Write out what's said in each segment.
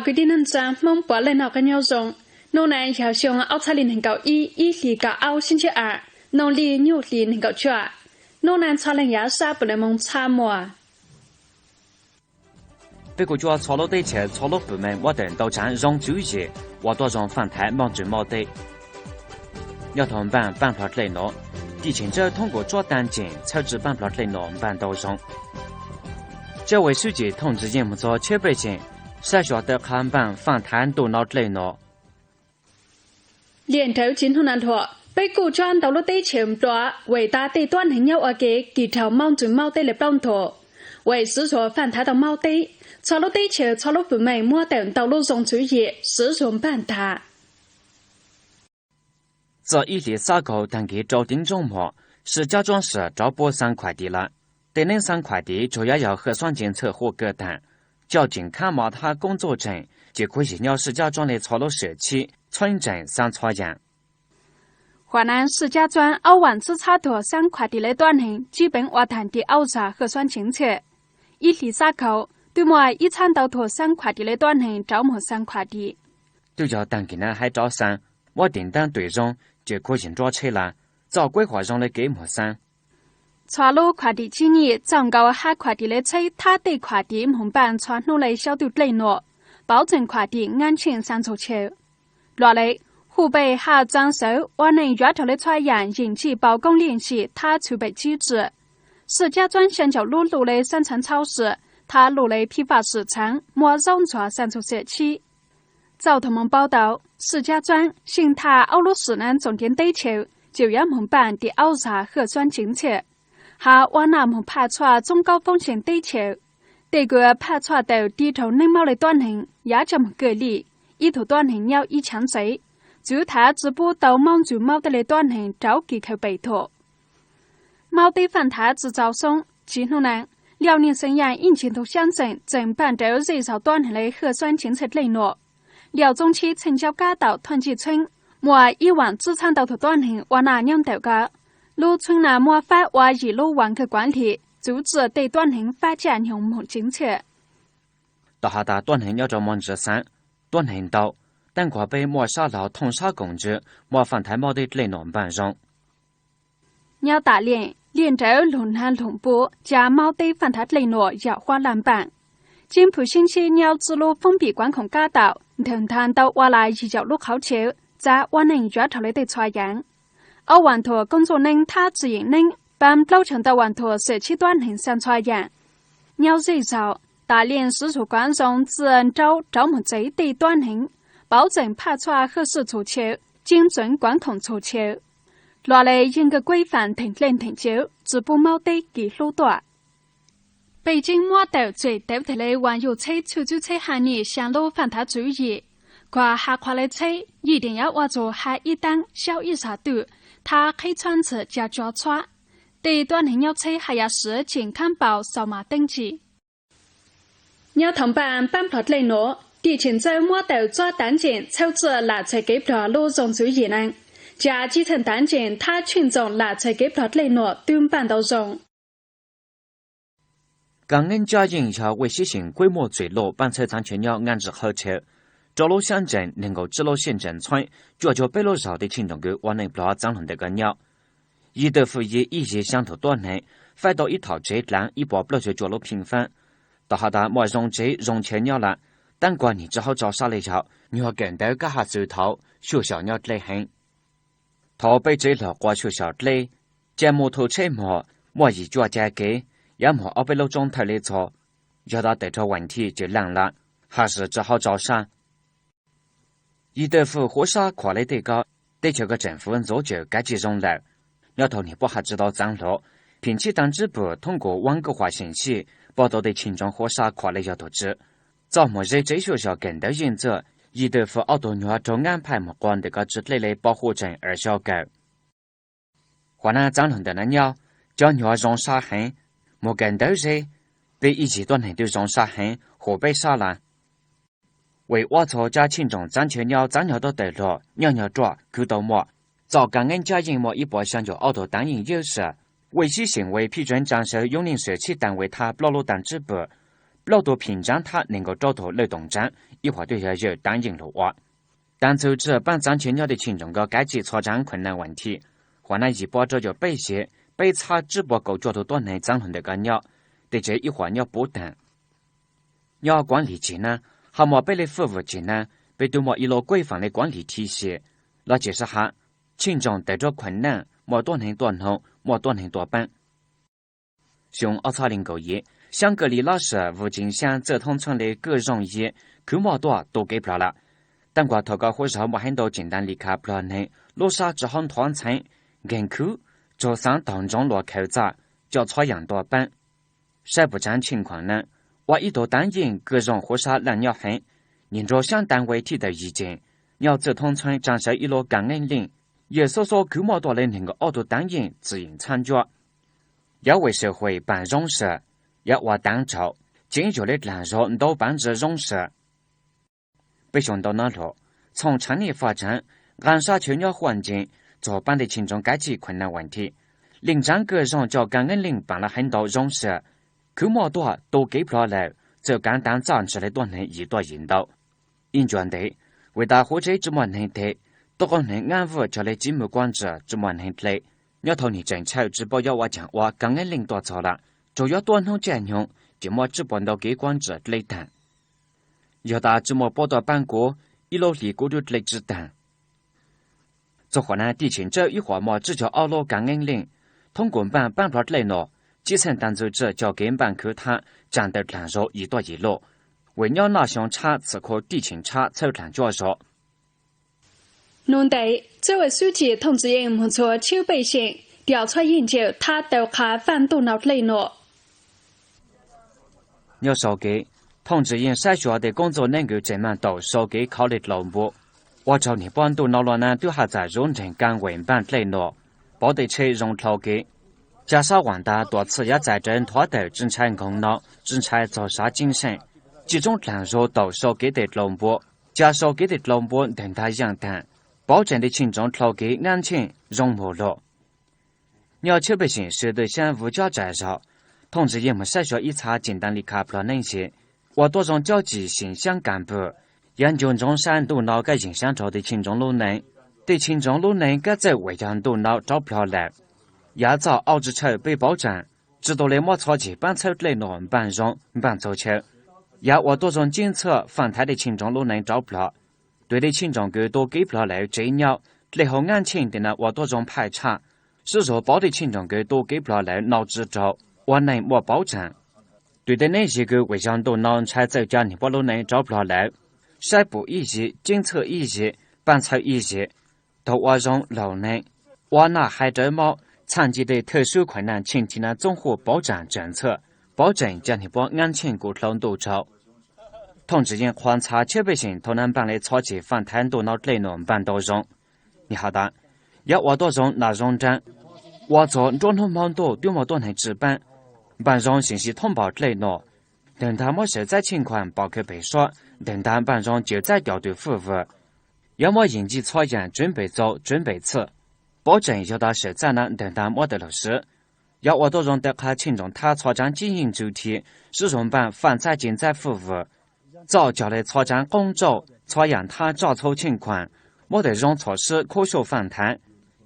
Kwv tij neej tsa Hmoob puav leej noj qab nyob zoo. Hnub no yog xyoo ob txhiab lis nees nkaum ib, ib hlis kaum ob sib ntsib a, noog li nyuj hli nees nkaum cuaj. Hnub no txhua leej yav sab puav leej moog txhab muaj. Peb kuj cuab txhua lub teb chaws txhua lub pwm meej muab tawm ntau tsaav zoo tswv yim ua tuab zoo faaj thaiv mooj tswm mauj teb. Nyob thaum npaaj paab plog dlej nuav, tim tseem ntxawb thoob kuas tsuab taag nceem txhawb tsi paab plog dlej nuav npaaj ntau zoo. Tsawb ua swb cim thooj ntsis yeej moog txug tsheb pej xeem, saib xyuas tawv qha npaaj faaj thaiv ntuj no dlej nuav. Liaj nrawv tsi hnub na luam, peb kuj cuab ntau lub teb chaws nplua, ua tas tej tuab neeg nyob ua ke kis raug mooj tswm mauj teb le plaub ntug, ua siv zug faaj thaiv tau mauj teb. Txhua lub teb chaws txhua lub pwm meej muab tawm ntau lub zoo tswv yim siv zug npaaj tas. Txij ib hlis xab kaug taag kis rau tiv ntsooj mom, sib cab tsuab sim rov puab xaav khuam tiv lawm. Tej neeb xaav khuam tiv tsuas yav yog hwj suab nceeg txhaj huaj kawg taag, coj tseem khaab mov thab koob txuj tseem, ces kuj yog nyob sib cab tsuab le txhua lub swm txhib txheeb tseem xaav txhua yaam. Huam Nam sib cab tsuab aub vaam txhib txhab tug xaav khuam tiv le tuab neeg cib peev ua taag tim aub zag hwj suab nceeg txhaj. Ib hlis xab kaug twb muaj ib txhab ntau tug xaav khuam tiv le tuab neeg rov moog xaav khuam tiv. Twb yog taag kis na hab rov xaav, muab tim ntaab twm zoo, ces kuj yog nruab tsheb lawm, txoj kuab huam zoo le kev moog xaav. Txhua lub khuam tiv tsib nyij txaus nkaus hab khuam tiv le txheb thab tej khuam tiv moog npaaj txhua hnub le xyoo twg dlej nuav, pauv tseem khuam tiv ngaab tsheej xaav txug chaw. Luam le, hu pej haj txaav xawv ua neej yuav raug le txhua yaam yeem ntsij paus koob leej sim thab txhwb pem tsib tsi. Sib cab tsuab xyaa caum lub luj le xaav txhaav txhauj sim, thab luj le phij faj sim txhaav muaj zaub ntxuag xaav txug xiam tshib. Txaus tug moog paub tau, sib cab tsuab xyeej thaj aub lub sim na txoom ntiav teb chaws ces yuav moog npaaj tim aub zag hwj suab nceeg txhaj, hab ua naj moog phaj txhua txoob kaub foob seem teb chaws. Tej kws phaj txhua tawm tiv raug neeb mauj le tuab neeg yav tsa moog kawg lij, ib tug tuab neeg nyob ib tshaav ntxeev, txwv thav tsi pub tau mooj tswm mauj teb le tuab neeg rauv kis khaws pem tug. Mauj teb faaj thav tsi txaus xoob, tsi hnub na, Liauj Neej Xeev Yaaj ib ncig ntug xyab ntxeem txeem npaaj nrawv zej zaug tuab neeg le hwj suab nceeg txhaj dlej nuav. Liauj Txoob Tshib txheej ncauj kab taum thoj ntsij txheeb, muaj ib vaam txwb txhab ntau tug tuab neeg ua naj nyob ntawm ko. Lub txheeb na muab fab ua yim lub vaam kawg kuav lim, txwv tsi tej tuab neeg fab caj nyoog moog ceev txhaj. Tom has tas tuab neeg nyob rau muaj ntsis xaav, tuab neeg ntau, taab kuas peb muaj sab laug thooj sab koom ntsws muaj faaj thaiv mauj teb dlej nuav npaaj zoo. Nyob Tam Liaj, liaj nrawv lug nag lug puv ca mauj teb faaj thaiv dlej nuav yam huab laj npaaj. Ceeb phu sib ntsib nyob txwj lub foob pim kuav khoom kab taum ntawg ntag ntau ua lawm yim caum lub qhauv chaw, txav ua neej yuav raug le tej txhua yaav. Aub vaam thuam koob txuj neeb thab tsi yeem neeb, paab plaub caug ntau vaam thuam xiam tshib tuab neeg xaav txhua yaam. Nyob zej zaug, Tam Liaj siv zug kuav zoo txij nrauv rov moog txeev tej tuab neeg, pauv tseem phaj txhua hwj suam txhum chaw, ceeb txwv kuav khoom txhum chaw. Luam le yeej kawg kuaj faam theem dlej theem cawv tsi pub mauj teb kis hlub tuaj. Pej Ceeb muab tawm txem tawv teg le uas yug txheb txhwj txwb txheb haj nij xyaa lub faaj thav tswv yim, kuas has qhuav le txheb yim deem yuav ua txug has ib taab xyaub ib zag twj, thab qheb txhab ntxhw ca tso txhab. Tej tuab neeg nyob txheb haj yam siv tseem khaab paus xaus mas teeb tsim. Nyob thaum npaaj paab plog dlej nuav, tim tshem ntxawb muab tawm txhab tav nceem txhawb txuj lam txhais kev plog lub zoo tswv yim na, ca tsib txheej tav nceem thab tsheej txoom lam txhais kev plog dlej nuav twb npaaj ntau zoo. Kaam Ngeeb Cab Yeej yog Vij Sib Xyeem kuj muaj txim lug paab txhawb txaav chaw nyob nqaa ntsis qhawv chaw rua lub xyab ntseem neeg nkaum tsib lub xyab ntseem ntxhuaib, cuaj caug peb lub zog tej tsheej ntoom kws ua neej plog txaav lug ntawm koj nyob. Yim Tawj Fwm Yim ib yig xyaa tug tuab neeg faib tau ib thaum tsev dlaav ib puas plaub caug cuaj lub phiij faab. Tom has tas muaj zoo tsev zoo chaw nyob lawm, taab kuas nwg tsi hab tso sab le yog nyuag kawm ntawv kab haj xwm thaud xyuam xyaum nyob dleb heev. Thaud peb tsev lug quas xyuam xyaum dleb, ca mus thum tsheb mog, muaj yim cuaj ca kev, yuav mug ob peb lub tsoob thawj le txhua, yog tas tawm rua Vaam Thij ces laaj lawm, hab swm tsi hab tso sab. Yim Tawj Fwm huv sab khuam le tej ko, teb chaws koj tseem fwv ntxuav cawm kav tsi zoo lawm. Nyob thaum nwg puab haj tsi tau txaav lug, phim ntsib taag tswb pwm thoob kuas Vaab Kauj Huam Xeem Sij pom tau tej cheej ntsoov huv sab khuam le yog tug tsi. Txoj muag ze tsev xyuam xyaum kawm ntawv yeej txwj, Yim Tawj Fwm ob tug nyuas raug ngaab phaj mug quas ntawm ko tsi dlej le pov huv tseem ar xyov kawm. Huv nab txaav lug ntawm nab nyob, cov nyuas zoo sab heev, mug kawm ntawv ze, peb ib yig tuab neeg twb zoo sab heev huv peb sab lawm. Vim ua txhua cov cheej ntsoov txaav chaw nyob txaav nyuag tuab tawm lug nyob nyuag ruaj kws tau muaj. Txoj Kaam Ngeeb Cab Yeej muaj ib puas xyaa caum ob tug taav yeej yawg sam, Vij Sib Xyeem Vej Phij Tsueev Tsaa Sawv Yoob Neej Suav txhib taag Vej thab plaub lub taag tswb pwm, plaub tug phim ntsaab thab neeg nkaum rau tug lawj toom ntsaab, ib qhov twg yog yawm tav yeej lug ua. Tav ntxwv tswv paab txaav nrhiav nyob tej txheej nroog ko kav tsij txhua tsaav khuam neeg vas thiv, huam nab yim pua rau caum peb xees, peb txhab tsib puas kaum cuaj tug tuab neeg txaav lug ntawm ko nyob, tej tsev ib qhuam nyob puv taag. Nyob kuav lis tseg nab, ho muaj peb le fwj vwm tseg nab, peb tub muaj ib lub kuaj faam le kuav lis thib xyeem, los tseem sab ham, txheej nroog tawm rua khuam neeg, muaj tuab neeg tuaj noog, muaj tuab neeg tuaj paab. Xyoo ob txhab le kaum yim, xyaab Kawg Lis Lab Sam Vwj Ceev Xyaab txawj thoob txhoob le kawg zog yim khwv muaj tuaj tu kev plog lawm. Taab nkaus thaum ko huv zog muaj heev ntau tseem ntaag li kha plog neeg lub sab tsi hab nthuav ntxheev, nkeeg khwv, tsuag xaav taug ntsoov luas khaws txaj, coj txhua yaam tuaj paab. Saib puas tsaav txheej khuam neeg, ua ib tug taav yeej kawg zog huv sab leej nyob heev, nyiag nrug xyaab taag ve thij tawm yim ceem, nyob txawj thoob txhoob tsaa sawv ib lub kaam leej leej, yawg xub xub khwv muaj tuaj le neeg nkaum ob tug taav yeej txim txhab ntsuab. Yav vim sawv huim paam zoob sam, yav ua taav tsaum, ceev zuj le dlaag zug ntau paav ntsis zoob sam. Peb xyoo ntau nab lug, txhooj tshaav nej faj tsaav, nqaa sab chaw nyob huaj nceeg, txug paab tej txheej nroog kav tsij khuam neeg vas thiv, leej tsaav kawg zog coj kaam leej leej paam lawv heev ntau zoob sam, khwv muaj tuaj tu kev plog lawm, txawm kaav taav txaj ntsig le tuab neeg yim tuaj yim ntau. Ib ncua ntev, vim tas huv tsev tsi muaj neeg them, tuab qoob neeg ngaab vwj cog le tsi muaj kuab ntsa tsi muaj neeg dle, nyob thaum nwg tseem tshawj tsi paub yuav ua caag ua kaam leej leej tuaj txug lawm, tsuas yuav tuab hnub tsaj nyoog ces muab tsib puas ntau kev kuab ntsa dle taag. Yog tas tsi muaj puab tuaj paab kuv, ib lub hlis kuv tub dle tsi taag. Txug huam nab tij tseem tsawb ib qhuam muaj tsib caug ob lub kaam leej leej, thoob kuas npaaj paab plog dlej nuav, tsi txheej taag ntxwv tswv coj kev npaaj khwv thab tsaam tawm dlaag zug yim tuaj yim lug, vim nyob noj xyoo tshab txhum khu tij tseem tshab txhawb dlaag cuab zug. Nub ntev, txwv vwm xwb ci Thooj Txwv Yeej moog txhua tshwb pej xeem, ntiav txhua yeej ncaim thab tau qha faaj ntuj nau dlej nuav. Nyob sau kev, Thooj Txwv Yeej saib xyuas tej koob txuj neeb kws tseem maaj tau sau kev khauv le dlauv npua, ua rau nwg puab ntuj nau lua nab tub haj txam zuv nreeg kaaj vim npaaj dlej nuav, pauv tej tsheb zoo dlhau kev. Ca sab vaam tas tuam txhij yav txais rawv nthuav tawm tsi ntshai nkoog no, tsi ntshai txog sav ceeb seej, tsi tsoob dlaag zug tau sau kev tej dlauv npua, ca sau kev tej dlauv npua ntawg ntag yaaj taag, pauv tseem tej txheej nroog dlhau kev ngaab ntsheej zoo mug lug. Nyob tshwb pej xeem sw tw xyaab vwm cob tsaam zog, Thooj Txwv Yeej moog saib xyuas ib txha tseem ntaag li kha plog neeb ze, ua tuab zoo cob tsi xeem xyaab Kaam Pwg, yav ncu ntsoov saib ntuj nau kab yeeg sab nraug tej txheej nroog lub neej. Tej txheej nroog lub neej kab txawj vim yog ntuj nau rauv plog lawm. Yav txoj aub tsi tshawj peb pauv tseem, tsi tau le muab txhua ceg paab txhawb dlej nuav npaaj zoo npaaj txhua chaw. Yav ua tuab zoo ceeb txhwm faaj thaiv tej txheej nroog lub neej rauv plog. Tug tej txheej nroog kws tu kev plog lawm tsev nyob, dlej hauv ngaab ntsheej tej nuav ua tuab zoo phaj tshaj, sib zug pauv tej txheej nroog kws tu kev plog lawm nau tsi raug, ua neej muaj pauv tseem. Tug tej neeb ze kws vim yog ntuj nau ntshai txawj ca nwg puab lub neej rauv plog lawm, saib pum ib yig, ceeb txhwm ib yig, paab txhawb ib yig, tau ua zoo laug neeg, ua naj hais rawv mob, txhaj nce tej thawj sub khuam naj txheej ci naj txoob huj pauv tseem tseem txhwm, pauv tseem ca nwg puab ngaab ntsheej kuv dlhau ntuj tsaug. Thooj Txwv Yeej qhuas ntxhov tshwb pej xeem thaum naj npaaj le txhua ceg faaj thaiv ntuj nau dlej nuav npaaj ntau zoo. Nwg has tas, yuav ua tuab zoo naj zoo nraag, ua txug nruab hnub hmo ntuj tub muaj tuab neeg tsi paab, npaaj zoo seem sib thoob npaum dlej nuav, ntawg ntag muab sawv txaib txheej khuam pov khawv peg suab, ntawg ntag npaaj zoo cawm txaib cov tug fwj vwm. Yuav muab yeej ntsib txhua yaam tsuv npem txaus tsuv npem txhwm, pauv tseem yog tas sawv txaib naj ntawg ntag muab tawm lug swv. Yuav ua tuab zoo tawm qha txheej nroog thab txhua tsaav ceeb yeej ntsws thi, sib zug npaaj faaj txaib ceev txaib fwj vwm, txawj cog le txhua tsaav qoob tsauj, txhua yaam thab tsoj txhua txheej khuam, muab tawm zoo txhum sib khuab suj faaj thaiv,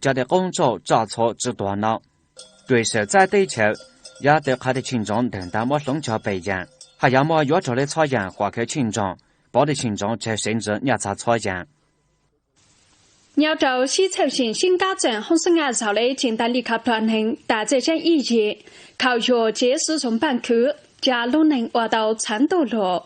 ca tej qoob tsauj tsoj txhua tsi tuag nau. Tug sawv txaib teb chaws, yuav tawm qha tej txheej nroog ntawg ntag muab hloov cog peb yaam, hab yuav muab yuav raug le txhua yaam huam khawv txheej nroog, pauv tej txheej nroog tsawg sev ntsis nyaj txag txhua yaam. Nyob rau sib txhawj xeem sib nqab txeem hoob xwb nqaj zaug le tseem ntaag li kha plog neeg tas txawj xyaab ib yig, khaus yuam tsev sib zug npaaj khwv, ca lub neej ua tau txhaav ntuj lug.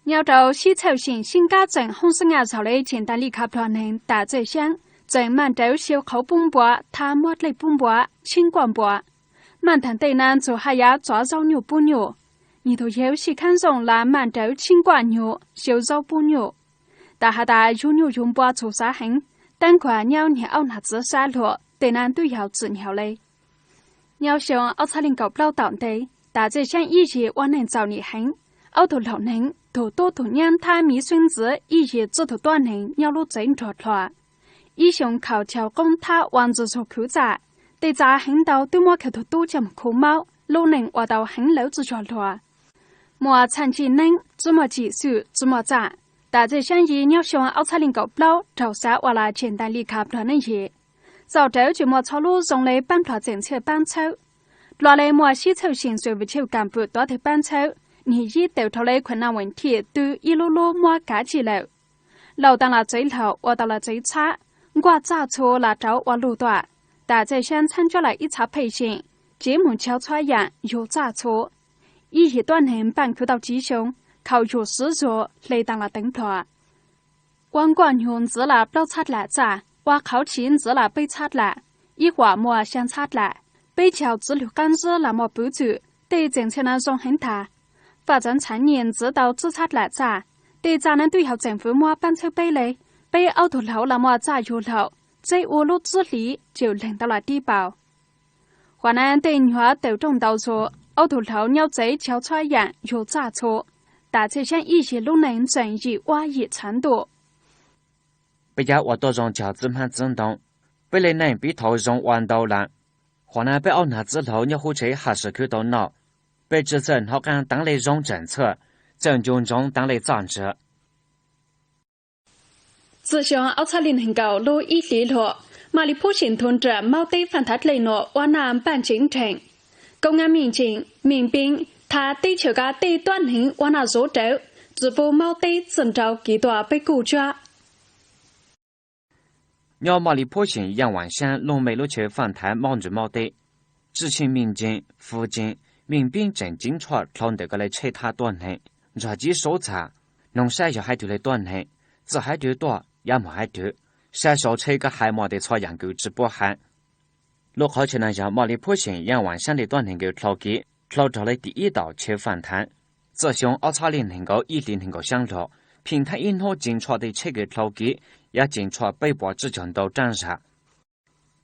Nyob rau sib txhawj xeem sib nqab txeem hoob xwb nqaj zaug le tseem ntaag li kha plog neeg tas txawj xyaab, txeem maaj rawv xyaw qhauv pub npua, thab muab dlej pub npua, tsheeb kuaj npua. Maaj taag tej naj txug haj yav txov zaub nyuj pub nyuj. Nwg tug yawg sib khaab zoo las maaj rawv tsheeb kuaj nyuj, xyaw zaub pub nyuj. Tas has tas yug nyuj yug npua txhum xav heev, taab kuas nyob nwg auj nag txiv sab luag tej naj tub yog txim nyog le. Nyob xyoo ob txhab leej kaum plaub tom ntej, tas txawj xyaab ib yig ua neeg txaus nyam heev. Ob tug laug neeg, tug tub tug nyab thab miv xeeb ntxwv ib yig tsib tug tuab neeg nyob lub tsev nruag dlua. Ib xyoo khaus chaw qoob thab ua ntxwg zug khwv txaj, tej txav heev ntau tub muab khaws tug tub coj moog khu maub, lub neej ua tau heev lawv tsi zog luag. Muaj txhaj ntsij neeb, tsi muaj cim xwm, tsi muaj txaj. Tam txawj xyaab yim nyob xyoo ob txhab leej kaum plaub raug xav ua las tseg ntais li khav plog neej yim. Txaus rawv tseem muaj txhua lub zoo le paab plog txeem txhiaj paab txhawb. Los le muaj sib txhawj seem xuas vim tsheej kaam pwm tuav teg paab txhawb, nim yib tawm rau le khuam na veem thim tw ib lub lub muab kav tsij lawm. Laug taag las txwv laug ua tau las txwv txhab, nkuaj txaj txhu las rauv ua lug tuaj. Tam txawj xyaab txhab ntsuab las ib txhav pheej seem, cev moog txhua yaam yug txaj txhu. Ib yig tuab neeg npaaj khwv tau tsiv xyoo, khaus yug swv zug hle taag las teev plog. Ua nkuaj nyug ntxiv las plaub txhab dlaim txaj, ua qhauv tsiv ntxiv las peb txhab dlaim, ib huam muaj xyaa txhab dlaim. Peb tsi haus txiv lug qaab zib las muaj pwv txwm, tej txeem txhiaj na zoo heev taag. Vaj txav ntxhaav nyij ntxiv tau tsib txhab dlaim txaj, tej txaj na twb yog txeem fwv muab paab txhawb peb le, peb aub tug laug las muaj txaj yug laug, txeb ua lub tsib hliv tseem leeg tau las tib paus. Huam na tej nyuag tawm rooj ntau zug, aub tug laug nyob txawv txhua yaam yug txaj txhu. Tam txawj xyaab ib yig lub neej ntseem yim ua yim txhav ntuj. Peb yav ua tuab zoo cog txiv hmab txiv ntoo, peb le neej piv thaum zoo ua ntau lawm. Huam na peb aub nag txiv laug nyob huv tsev haj swm khwv tau noj, peb tsi txawj hnov qaab taav le zoov tseem txhaj, txawj ncu ntsoov taav le txaj ntswg. Txij xyoo ob txhab leej neeg nkaum lub ib hlis lug, Maj Li Phub Xyeem ntug nram maub teb Faaj Thav dlej nuav ua naj npaaj tseev nreeg. Koob nab meej zeem, meej peeb, thav teb chaws kav tej tuab neeg ua naj zuv rawv, tsi pub maub teb txij nrau kis tuaj peb kuj tsuab. Nyob Maj Li Phub Xyeem Yaaj Vaam Xyaab looj mem lub chaw Faaj Thav maub ntsws maub teb, tsi tsheej meej nceeg, fwv ceev, meej peeb tseem ceev tshuaj dlhau ntawm koj le tsheb thab tuab neeg, ntsuag civ suv txham, noog saib yog haiv twg le tuab neeg, txij haiv twg tuaj, yav moog haiv twg, saib sau tsheb kab hais muaj tej txhua yaam kws tsi pub hais. Lub qhov chaw no yog Maj Li Phub Xyeem Yaaj Vaam Xyaab le tuab neeg kws dlhau kev dlhau raug le tim ib tom chaw Faaj Thav. Txij xyoo ob txhab leej neeg nkaum ib hlis neeg nkaum xyaab lug, pheej thab ib hnub ceev tshuaj tej tsheb kws dlhau kev, yav ceev tshuaj peb puas tsib caug ntau rab zag.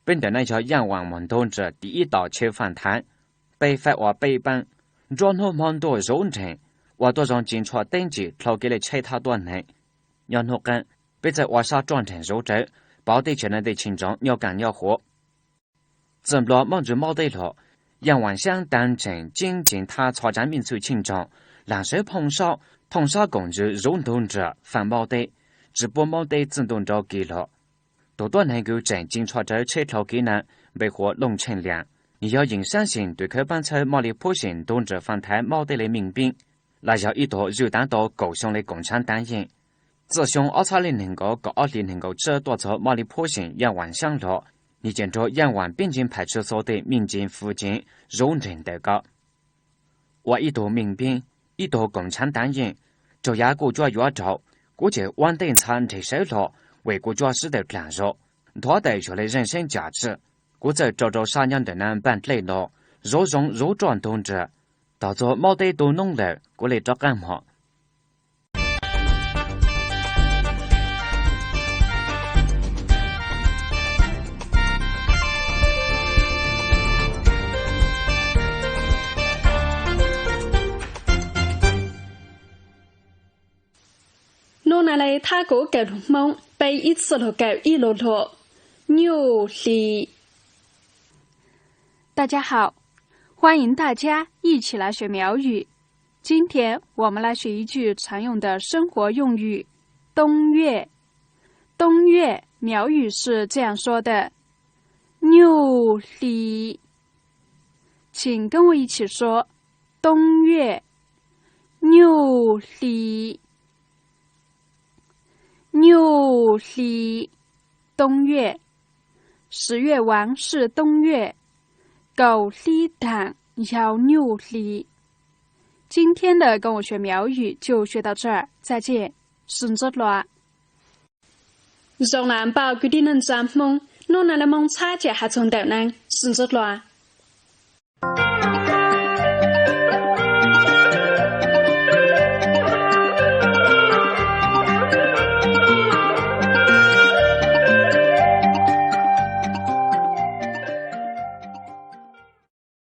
Peb ntawm no yog Yaaj Vaam Muas ntug nram tim ib tom chaw Faaj Thav. Peb faib ua peb paab, nruab hnub hmo ntuj zuv nreeg, ua tuab zoo ceev tshuaj teeb tsim dlhau kev le tsheb thab tuab neeg. Nyob hnub qaab, peb txawj ua sab roj nreeg zuv rawv, pauv teb chaws no tej cheej tsoo nyob kaaj nyob huv. Txij nplua maub ntsws maub teb lug, Yaaj Vaam Xyaab taag nrheev ceeb ceev thab txhua tsaav mej txhwj cheej tsoo, laag sawv phooj sab, thooj sab koom ntsws zuv ntug nram faaj maub teb, tsi pub maub teb txij ntuj nrau kis lug. Tug tuab neeg kws tseem ceev tshuaj rawv tsheb dlhau kev na, npe hu ua Looj Tsheej Lias. Nwg yog Yeem Saab Xyeem tug khawv paab txhawb Maj Li Phub Xyeem ntug nram Faaj Thav maub teb le meej peeb, los yog ib tug zwj taav tau kaum xyoo le koom tshav taav yeej. Txij xyoo ob txhab leej neeg nkaum kaum ob hlis neeg nkaum tsib tuaj txug Maj Li Phub Xyeem Yaaj Vaam Xyaab lug, nwg ces nrug Yaaj Vaam Peeb Ntseeg Pham Tswv Xov tej meej nceeg fwv ceev zuv nreeg ntawm ko. Ua ib tug meej peeb, ib tug koom tshav taav yeej, raug yav kuj tsuab yuav rau, kuv ces ua ntej ntxha nreg sawv lug, vim kuv tsuab sib tawm dlaag zug, nthuav tawm yug le zeej seeb cam tsi. Kuv txawj rau rau sab nyob ntawm na npaaj dlej no, zuv zoo zuv roj ntug nram, tog txug maub teb tu noob lawm kuv le rov qaab moog. Nub na le thab kuv kawm lug Moob peb ib txwj lug kawm ib lu lug, nyuj hli. 大家好，欢迎大家一起来学苗语。今天我们来学一句常用的生活用语——冬月。冬月苗语是这样说的： nyuj hli。请跟我一起说： 冬月，nyuj hli, nyuj hli, 冬月。十月完是冬月，kaum hli taag yog nyuj hli. 今天的跟我学苗语就学到这儿，再见，sib ntsib dlua. Zoo le npawg kwv tij neej tsa Hmoob, nub na le moog txhab ces has txug ntawm na, sib ntsib dlua.